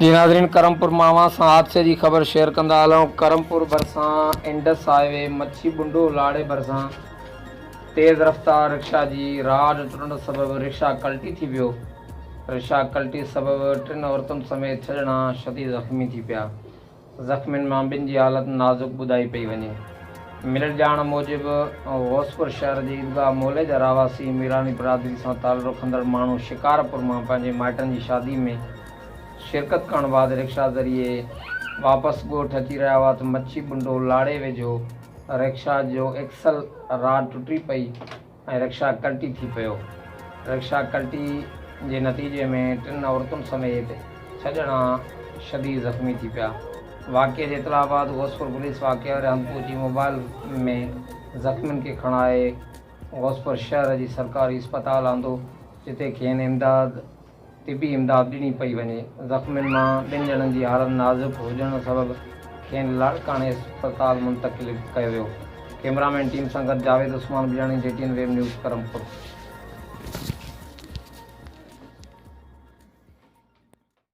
جي ناظرين ڪرمپور مان اوهان سان حادثي جي خبر شيئر ڪندا هلون ڪرمپور ڀرسان انڊس هاء وي مڇي ٻنڊو لاڙي ڀرسان تيز رفتار رڪشا جي راڊ ٽٽڻ سبب رڪشا ڪلٽي ٿي ويو رڪشا ڪلٽي سبب ٽن عورتن سميت ڇهه ڄڻا شديد زخمي ٿي پيا زخمين مان ٻن جي حالت نازڪ ٻڌائي پئي وڃي. مليل ڄاڻ موجب غوثپور شهر جي عيدگاهه مولي جا رهواسي ميراڻي برادري سان تعلق رکندڙ ماڻهو شڪارپور مان پنهنجي مائٽن جي شادي ۾ شرڪت ڪرڻ بعد رڪشا ذريعي واپس ڳوٺ اچي رهيا هئا ته مڇي ٻنڊو لاڙي ويجهو رڪشا جو ايڪسل راڊ ٽٽي پئي ۽ رڪشا ڪلٽي ٿي پيو. رڪشا ڪلٽي جي نتيجي ۾ ٽن عورتن سميت ڇهه ڄڻا شديد زخمي ٿي پيا. واقعي جي اطلاع بعد غوثپور پوليس واقعي واري هنڌ پهچي موبائل ۾ زخمين کي کڻائي غوثپور شهر جي سرڪاري اسپتال آندو جتي کين امداد طبي امداد ڏني پئي وڃي، زخمين مان ٻن ڄڻن جي حالت نازڪ هجڻ سبب کين لاڙڪاڻي اسپتال منتقل ڪيو ويو. ڪئميرامين ٽيم سان گڏ Javed Usman Bijani, G T N web news, Karampur.